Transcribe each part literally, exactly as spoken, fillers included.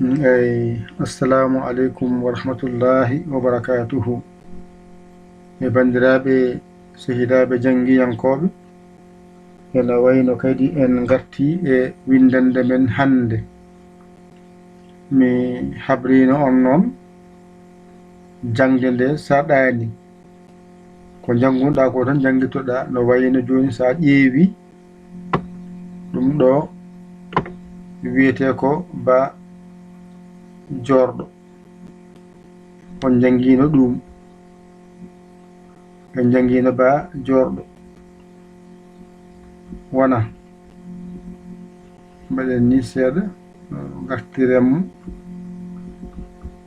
Eyi, assalamu aleykum wa rahmatullahi wa barakatuhu. E banndiraaɓe sehilaaɓe janngiyankooɓe, ene wayno kadi en ngartii e winndannde men hannde. Mi habriino on noon jaŋde nde saɗaani. Ko njanngunoɗaa ko tan njanngitoɗaa, no wayno jooni so a ƴeewi ɗum ɗo wiyetee ko ba joorɗo. On njanngiino ɗum. En njanngiino ba joorɗo. Wona. Mbaɗen ni seeɗa, ngartiren mo.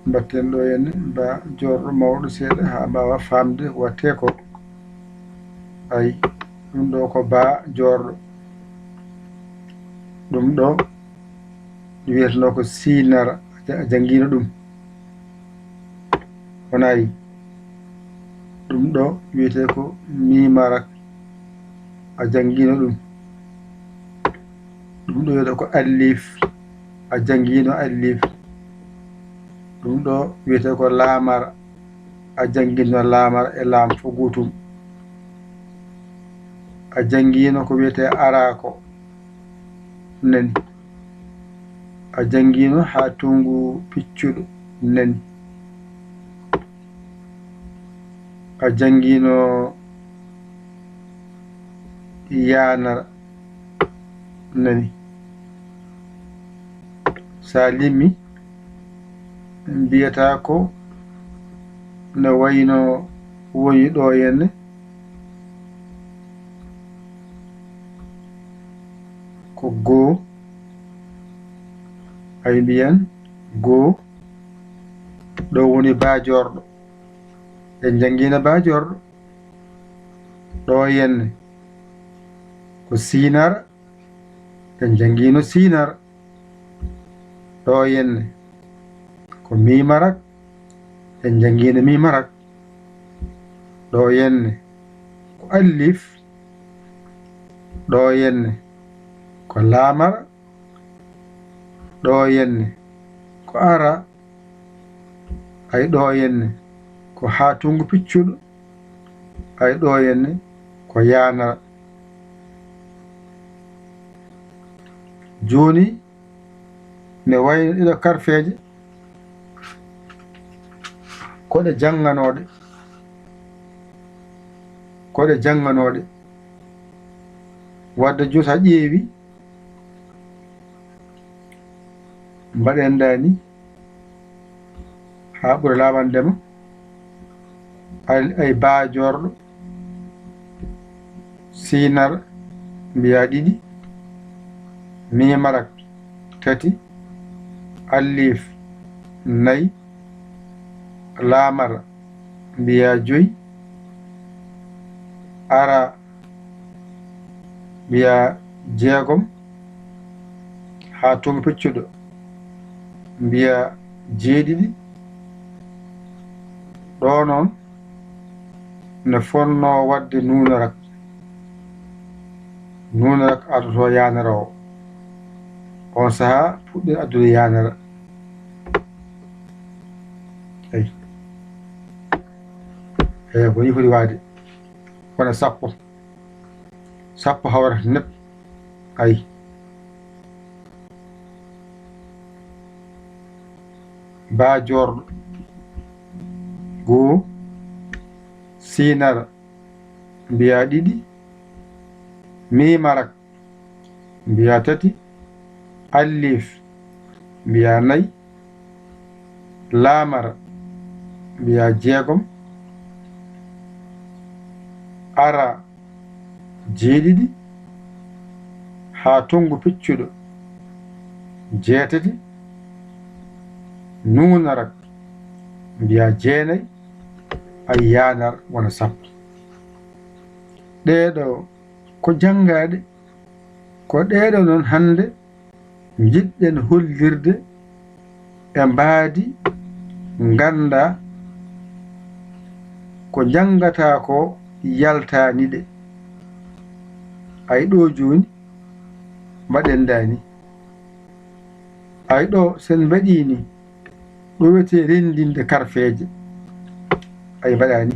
Mbatten ɗo henne ba joorɗo mawɗo seeɗa haa mbaawa faamde ko waɗetee ko. Ay, ɗum ɗo ko ba joorɗo. Ɗum ɗo wiyeteno ko siinara, a ja-, a janngiino ɗum. Wonay. Ɗum ɗo wiyetee ko miimarak, a janngiino ɗum. Ɗum ɗo wiyetee ko alliif, a janngiino alliif. Ɗum ɗo wiyetee ko laamara, a janngiino laamara e laam fof gootum. A janngiino ko wiyetee araako, nani. A janngiino haatungu piccuɗo, nani. A janngiino yaanara, nani. So a limii, mbiyataa ko no wayno woni ɗo henne, ko goo, ay mbiyan goo, ɗo woni ba joorɗo. En njanngiino ba joorɗo. Ɗo henne ko siinara, en njanngiino siinara. Ɗo henne ko miimarak, en njanngiino miimarak. Ɗo henne ko alliif. Ɗo henne ko laamara. Ɗo henne ko ara. Ay, ɗo henne ko haatungu piccuɗo. Ay, ɗo henne ko yaanara. Jooni, ne wayno ɗeɗo karfeeje, ko ɗe jannganooɗe, ko ɗe jannganooɗe. Wadde jooni so a ƴeewi, mbaɗen ɗa ni, haa ɓura laaɓande ma. Al-, ay ba joorɗo, siinar mbiya ɗiɗi, mimarak tati, alif nay, laamara mbiya joyi, ara mbiya jeegom, haa tungu piccuɗo mbiya jeeɗiɗi. Ɗo noon ne fonnoo waɗde nuunarak. Nuunarak addoto yaanara o. On sahaa puɗɗen addude yaanara. Eyi. Eyi, ko nii foti waade. Wona sappo. Sappo hawrata neɗɗo. Ayi. Ba joorɗo. Goo. Siinara. Mbiya ɗiɗi. Mimarak. Mbiya tati. Alif. Mbiya nay. Laamara mbiya jeegom, ara jeeɗiɗi, haa tongu piccuɗo jeetati, nuunarak mbiya jeenay, ay yaanar wona sappo. Ɗee ɗoo ko janngaaɗe, ko ɗee ɗoo noon hannde njiɗɗen hollirde e mbaadi, ngannda ko njanngataa ko yaltaani ɗe. Ay ɗoo jooni mbaɗen ɗaa ni. Ay ɗo sen mbaɗi ni, ɗo wiyetee renndinde karfeeje. Ay mbaɗa ni.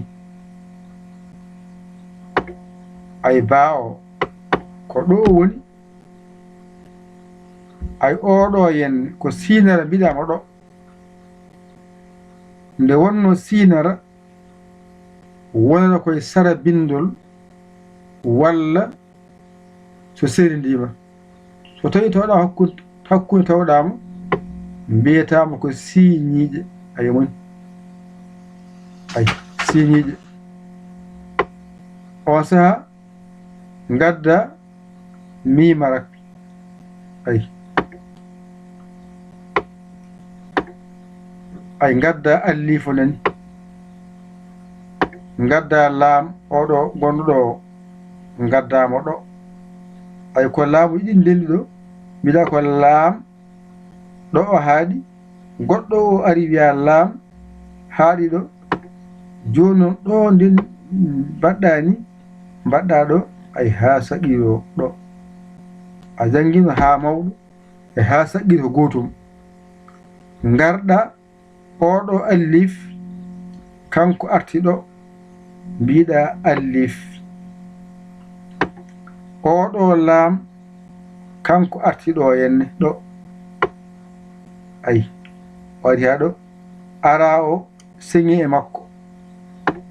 Ay baa o, ko ɗo o woni. Ay oo ɗo yen ko siinara mbiɗaama ɗo. Nde wonno siinara wonata koye sara binndol walla so serndiima. So tawii tawɗaa hakkunde, hakkunde tawɗaama, mbiyetaama ko siiñiiɗe. Ay moni. Ay, siiñiiɗe. On sahaa, ngadda miima rak. Ay. Ay, ngadda allifu nen. Ngadda laam, oo ɗo gonɗo ɗo, ngaddaama ɗo. Ay, ko laamu ɗiɗi ndenndi ɗo. Mbiɗa ko laam, ɗo o haaɗi. Goɗɗo o ari wiya laam, haaɗi ɗo. Jooni noon ɗo nden mbaɗɗaa ni, mbaɗɗaa ɗo, ay haa saɗɗiiro ɗo. A janngino haa mawɗo, e haa saɗɗiiro ko gootum. Ngarɗa oo ɗo allif, kanko arti ɗo, mbiɗa allif. Oo ɗo laam, kanko arti ɗo henne, ɗo. Ay, o ari haa ɗo. Ara o, seŋi e makko.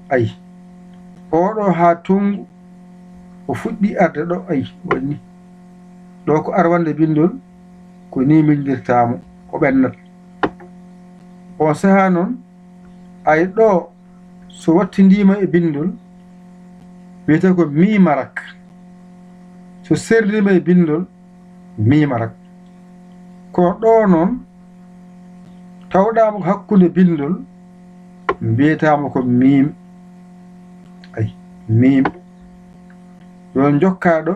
Ay. Oo ɗo haa tongu, o fuɗɗi arde ɗo. Ay, waɗi ni. Ɗo ko arwannde binndol, ko ni mbinndirtaa mo, o ɓennat. On sahaa noon, ay ɗo, so wattindiima e binndol, wiyetee ko miima rak. So serndiima e binndol, miima rak. Ko ɗo noon, tawɗaama ko hakkunde binndol, mbiyetaama ko miim. Ay, miim. Yo njokkaa ɗo.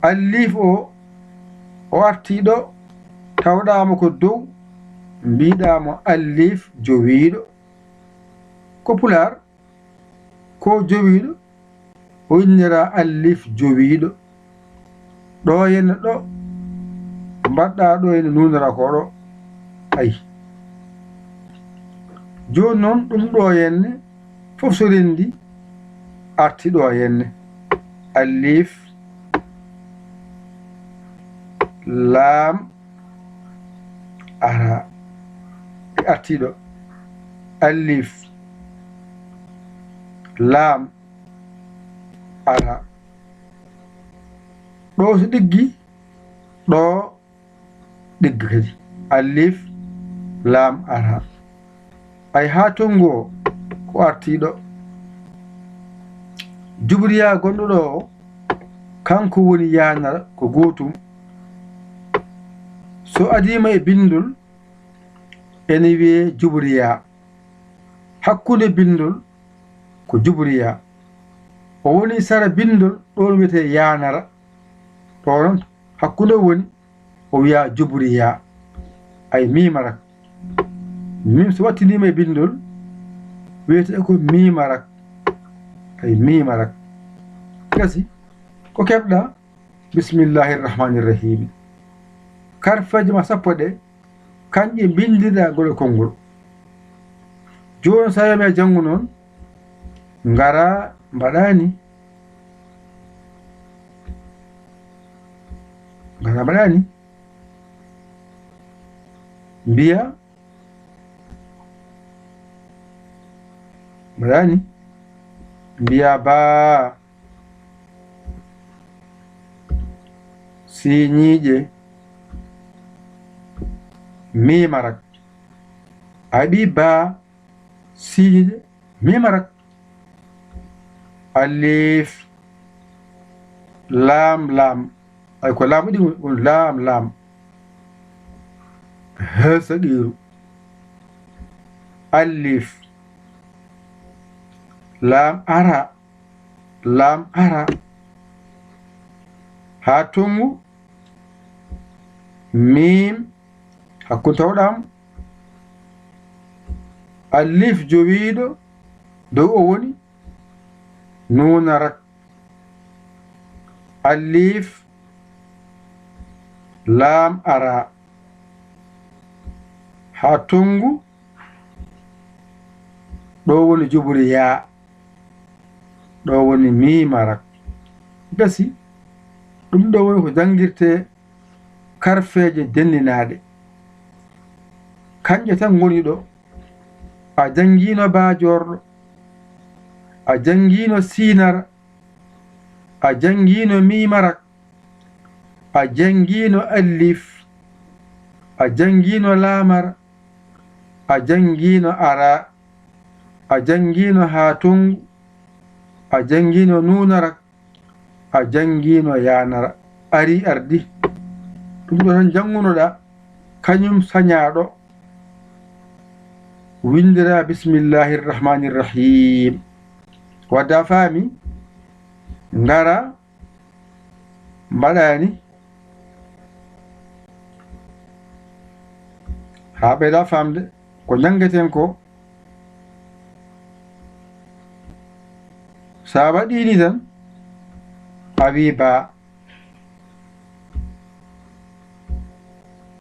Allif o, o artii ɗo, tawɗaama ko dow, mbiɗaa mo allif jowiiɗo. Ko pulaar, ko jowiiɗo, o innira allif jowiiɗo. Ɗo henne ɗo, mbaɗɗaa ɗo henne nuunara ko ɗo. Ay. Jooni noon ɗum ɗo henne, fof so renndi, arti ɗo henne. Allif, laam, ara. Ɓe arti ɗo. Allif, laam, ara. Ɗo so ɗiggi, ɗo ɗigga kadi. Allif, laam, ara. Ay haa tongu o ko arti ɗo. Jubriya gonɗo ɗo o, kanko woni yaanara ko gootum. So adiima e binndol, ene wiyee jubriya. Hakkunde binndol ko jubriya. O woni sara binndol, ɗoon wiyetee yaanara. Ɗo noon hakkunde woni, o wiya jubriya. Ay miima rak. Miim so wattindiima e binndol, wiyetee ko miima rak. Ay miima rak. Gasi, ko keɓɗaa? Bismillahi rahmani rahimi. Karfeeje ma sappo ɗe, kanƴe mbinndirɗaa ngol e konngol. Jooni so a yamii a janngu noon, ngara mbaɗa ni. Ngara mbaɗa ni. Mbiya, mbaɗa ni. Mbiya baa. Siiñiiɗe. Miima rak. A heɓii baa, siiñiiɗe, miima rak. Alif, laam, laam. Ay ko laamu ɗi woni, ɗum laam, laam. Haa saɗiiru. Alif, laam, ara. Laam ara. Haa tongu. Miim. Hakkunde tawɗaam. Alif jowiiɗo. Dow o woni. Nuuna rak. Alif. Laam ara. Haa tonngu, ɗo woni juburi yaa, ɗo woni miimarak. Gasi, ɗum ɗo woni ko janngirtee karfeeje denninaaɗe. Kañƴe tan ngoni ɗo. A janngiino baajoorɗo, a janngiino siinara, a janngiino miimarak, a janngiino allif, a janngiino laamara, a janngiino ara, a janngiino haa tonngu, a janngiino nuunarak, a janngiino yaanara, arii ardi. Ɗum ɗo tan janngunoɗaa, kañum sañaaɗo. Winndiraa bismillaahi rahmaani rahiim. Wadde a faami, ngara mbaɗaani haa ɓeyda faamde ko njanngeten ko. So a waɗiini tan, a wii baa.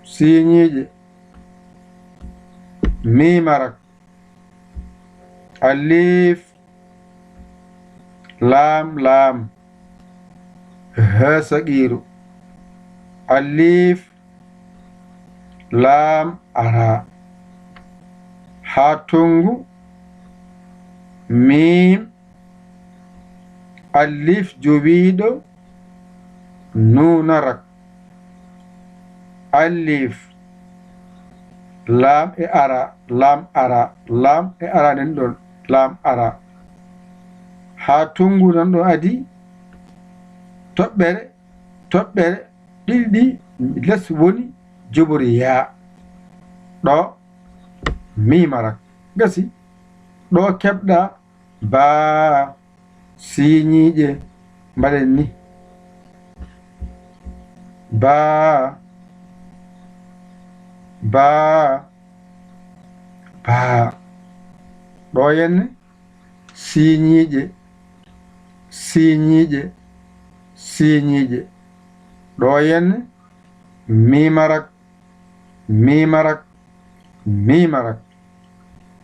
Siiñiiɗe, miimarak, alif, laam, laam, haa saqiiru, alif, laam, ara, haa tonngu, miim, alif jowiiɗo, nuunarak, alif, laam e ara, laam ara, laam e ara nden ɗon, laam ara. Haa tonngu nan ɗon adi, toɓɓere, toɓɓere, ɗiɗi ɗi les woni juburi yaa. Ɗo, miimarak. Gasi, ɗo keɓɗa baa. Siiñiiɗe mbaɗen ni. Baa, baa, baa. Ɗo henne siiñiiɗe, siiñiiɗe, siiñiiɗe. Ɗo henne miimarak, miimarak, miimarak.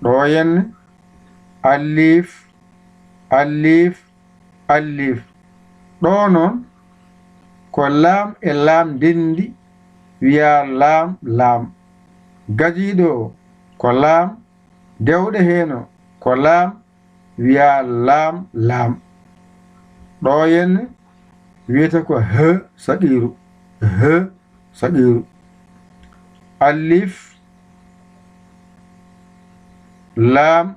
Ɗo henne alif, alif, alif. Ɗo noon ko laam e laam ndenndi, wiyaa laam, laam. Gadiiɗo o ko laam, dewɗe heen o ko laam, wiyaa laam, laam. Ɗo henne wiyetee ko h saqiiru, h saqiiru. Alif, laam,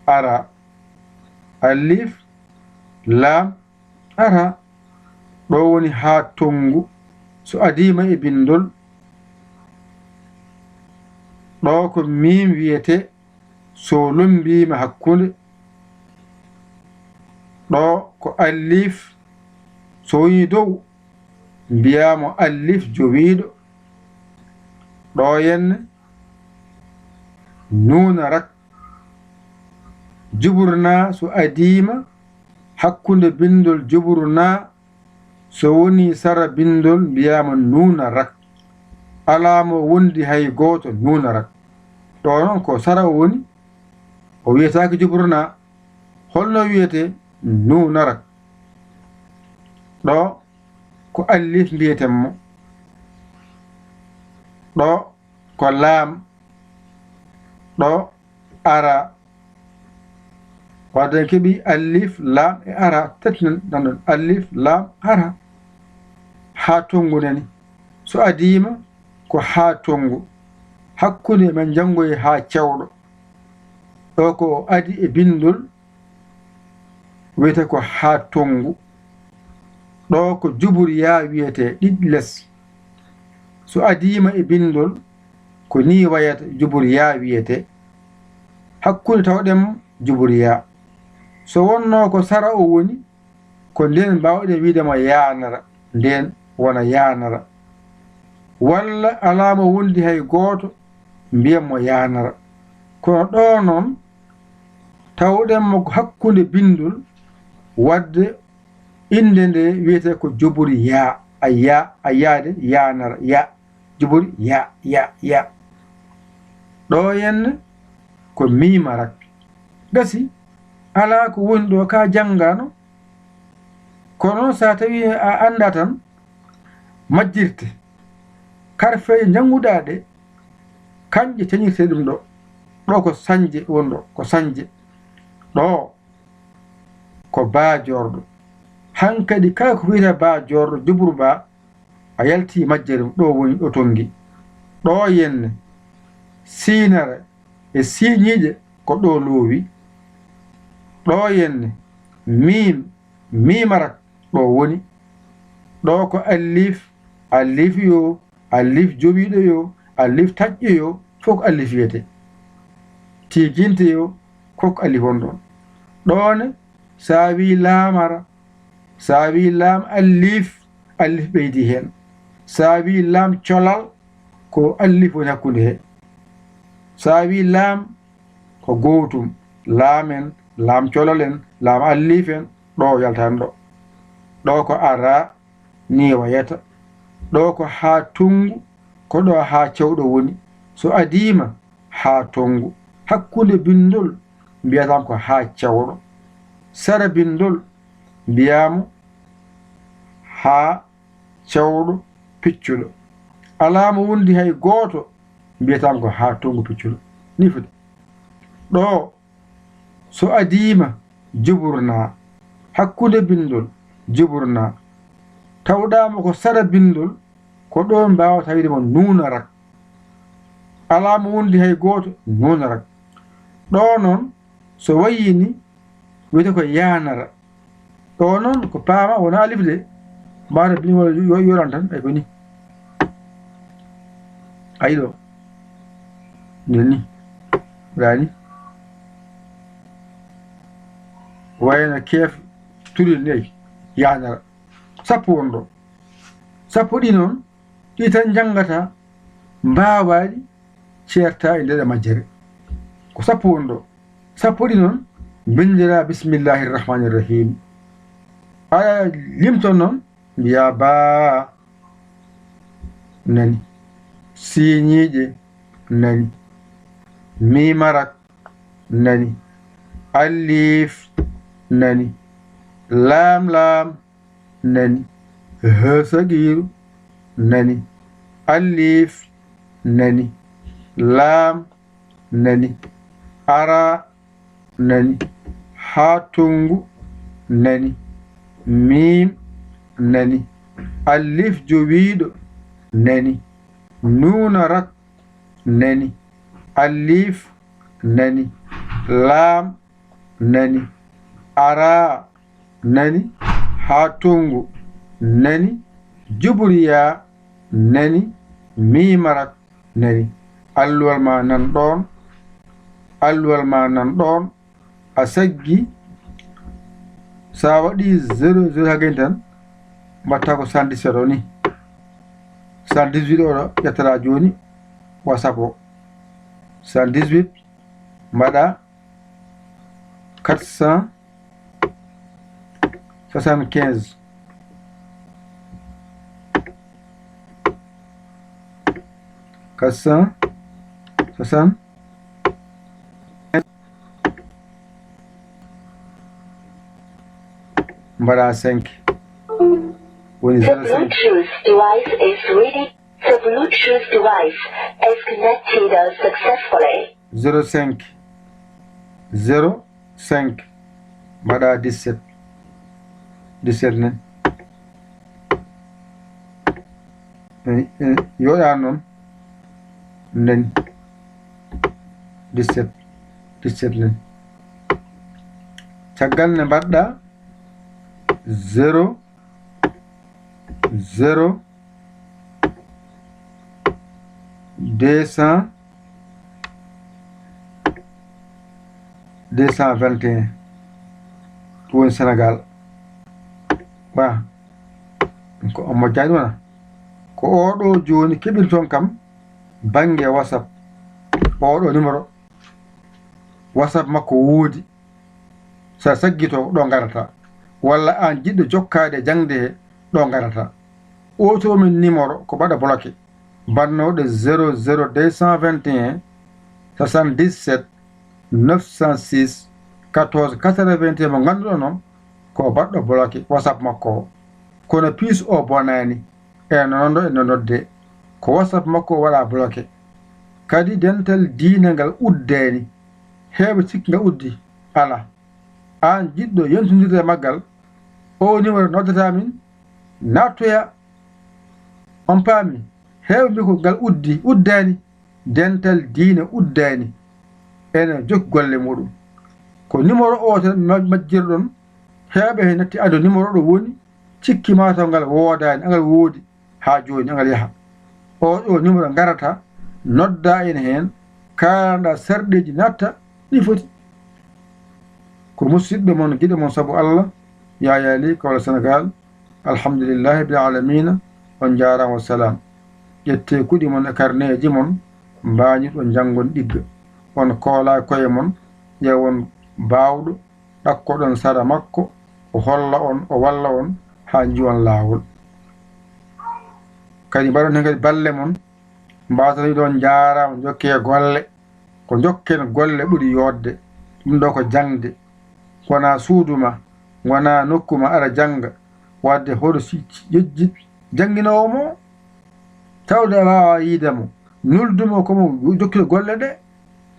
ara. Alif, laam, ara. Ɗo woni haa tonngu. So adiima e binndol, ɗo ko miim wiyetee, so lommbiima hakkunde. Ɗo ko alif, so woni dow, mbiyaa mo alif jowiiɗo. Ɗo henne nuunarak. Juburu naa so adiima hakkunde binndol juburu naa, so woni sara binndol mbiyaa mo nuunarak. Alaa mo wondi hay gooto nuunarak. Ɗo noon ko sara o woni, o wiyetaake juburu naa. Holno wiyetee? Nuunarak. Ɗo ko alif mbiyeten mo. Ɗo ko laam. Ɗo ara. Wadde en keɓii alif, laam e ara. Tati nan, nan ɗon. Alif, laam, ara. Haa tonngu nani. So adiima ko haa tonngu. Hakkunde men njanngoyi haa cewɗo. Ɗo ko o adi e binndol wiyetee ko haa tonngu. Ɗo ko jubur yaa wiyetee, ɗiɗi les. So adiima e binndol, ko nii wayata, jubur yaa wiyetee. Hakkunde tawɗen mo jubur yaa. So wonnoo ko sara o woni, ko ndeen mbaawɗen wiyde mo yaanara, ndeen wona yaanara. Walla alaa mo wondi hay gooto, mbiyen mo yaanara. Kono ɗo noon, tawɗen mo ko hakkunde binndol, wadde innde nde wiyetee ko juburi yaa, a yaa, a yaade, yaanara, yaa. jubori ya, ya, ya. Ɗo yenne ko miima rak. Gasi, alaa ko woni ɗo ka janngaano. Kono so a tawi a anndaa tan, majjirte, karfeeje njannguɗaa ɗe, kanƴe cañirte ɗum ɗo. Ɗo ko sañje won ɗo, ko sañje. Ɗo ko baa joorɗo. Hankadi kala ko wiyetee baa joorɗo, juburu baa, a yalti majjere ɗo woni ɗo tonngi. Ɗo yenne, siinare e siiñiiƴe ko ɗo loowi. Ɗo yenne, miim, miimara ɗo woni. Ɗo ko alliif, alliif yo, alliif jowiiɗo yo, alliif taƴƴo yo, fof ko alliif wiyetee. Tiiginte yo, fof ko alliif won ɗon. Ɗo ne, so a wii laamara, so a wii laam alliif, alliif ɓeydi heen. So a wii laam colal, ko alliif woni hakkunde he. So a wii laam, ko gootum, laam en, laam colal en, laam alliif en, ɗo yaltan ɗo. Ɗo ko ara, ni wayata. Ɗo ko haa tonngu, ko ɗo haa cewɗo woni. So adiima haa tonngu. Hakkunde binndol, mbiyataam ko haa cewɗo. Sara binndol, mbiyaamo haa cewɗo piccuɗo. Alaa mo wondi hay gooto, mbiyataam ko haa tonngu piccuɗo. Ni foti. Ɗo, so adiima, juburnaa. Hakkunde binndol, juburnaa. Tawɗaama ko sara binndol, ko ɗo mbaawata wiide mo nuuna rak. Alaa mo wondi hay gooto, nuuna rak. Ɗo noon, so wayyi ni, wiyete ko yaanara. Ɗo noon ko paama, wona alif de. Mbaɗa bini wala yo-, yoran tan, ay ko ni. Ay ɗo. Nde ni. Rani. Wayna keef tulil ni ay. Yaanara. Sappo won ɗo. Sappo ɗi noon, ɗi tan njanngata, mbaawaaɗi ceerta e nder majjere. Ko sappo won ɗo. Sappo ɗi noon, mbinndiraa bismillahi rahmani rahim. Aɗa limto noon, mbiyaa baa, nani. Siiñiiƴe, nani. Miimarak, nani. Alliif, nani. Laam, laam, nani. Hee sagiiru, nani. Alliif, nani. Laam, nani. Araa, nani. Haa tonngu, nani. Miim, nani. Alliif jowiiɗo, nani. Nuuna rak, nani. Alliif, nani. Laam, nani. Araa, nani. Haa tonngu, nani. Juburiyaa, nani. Miimarak, nani. Alluwal ma nan ɗoon. Alluwal ma nan ɗoon. A saggi. So a waɗi zéro zéro haa gayni tan, mbaɗta ko cent dix-sept o ni. Cent dix-huit o ɗo ƴettata jooni, WhatsApp o. Cent dix-huit, mbaɗa quatre cent soixante-quinze. Quatre cent soixante. Mbaɗa cinq. Woni zéro cinq. The Bluetooth device is ready. The Bluetooth device is connected successfully. Zéro cinq, zéro cinq, mbaɗa dix-sept, dix-sept nen. Eh, eh, yoɗa noon, nen, dix-sept, dix-sept nen. Caggal ne mbaɗɗa zéro, zéro, deux cents, deux cent vingt et un, ɗum woni Sénégal. Wa, ko on mojjaani wona? Ko oo ɗoo jooni keɓirton kam bannge WhatsApp. Oo ɗoo numéro WhatsApp makko woodi. So a saggito ɗo ngarata, walla aan jiɗɗo jokkaade e jaŋde he ɗo ngarata. Oto min numéro ko mbaɗa bloqué. Bannooɗo zéro zéro deux cent vingt et un soixante-dix-sept neuf cent six quatorze quatre-vingt-un mo ngannduɗon on ko baɗɗo bloqué WhatsApp makko o. Kono piis o bonaani, e nonondo e nonodde, ko WhatsApp makko o waɗa bloqué. Kadi dental diina ngal uddaani. Heewɓe cikki ngal uddi. Alaa. Aan jiɗɗo yentondirde e maggal, o numéro noddata min, naattoya. On paami? Heewɓe mbi ko ngal uddi, uddaani. Dental diina uddaani. Ene jokki golle muɗum. Ko numéro o tan ma-, majjirɗon. Heewɓe he natti ado numéro ɗo woni, cikki ma taw ngal woodaani, angal woodi haa jooni, angal yaha. O ɗo numéro ngarata, nodda en heen, kaalana sarɗeeji natta, ɗi foti. Ko musidɗo mon, giɗo mon sabu Allah, Yaya Ly, Kaolack, Sénégal. Alhamdulillahi bil alamina, on njaaraama, wa salaam. Ƴettee kuɗi mon e karneeji mon, mbaañiɗon njanngon ɗigga. On koolaa koye mon, ƴeewon baawɗo, ɗakkoɗon sara makko, o holla on, o walla on, haa njiwon laawol. Kadi mbaɗon heen kadi balle mon, mbaasanii ɗon njaaraama, njokkee golle. Ko njokken golle ɓuri yooɗde. Ɗum ɗo ko jaŋde. Wonaa suudu ma, wonaa nokku ma, aɗa jannga. Waɗde hoto si, si yejjit jannginoowo mo. Tawde a waawaa yiide mo. Nuldu mo ko mo jokkita golle ɗe.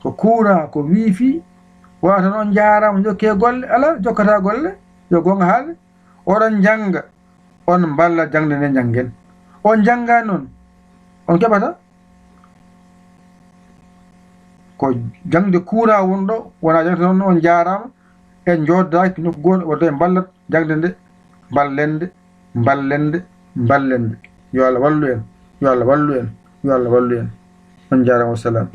Ko courant, ko wifi. Wata noon njaaraama, jokkee golle. Alaa, jokkataa golle. Yo goonga haale. Oɗon njannga, on mballa jaŋde nde njanngen. On njanngaani noon, on keɓata. Ko jaŋde kuuraa won ɗo, wonaa jaŋde noon, on njaaraama. En njoodaaki nokku gooto, wota en mballat jaŋde nde, mballen nde, mballen nde, mballen nde. Yo Allah wallu en, yo Allah wallu en, yo Allah wallu en. On njaaraama, wassalam.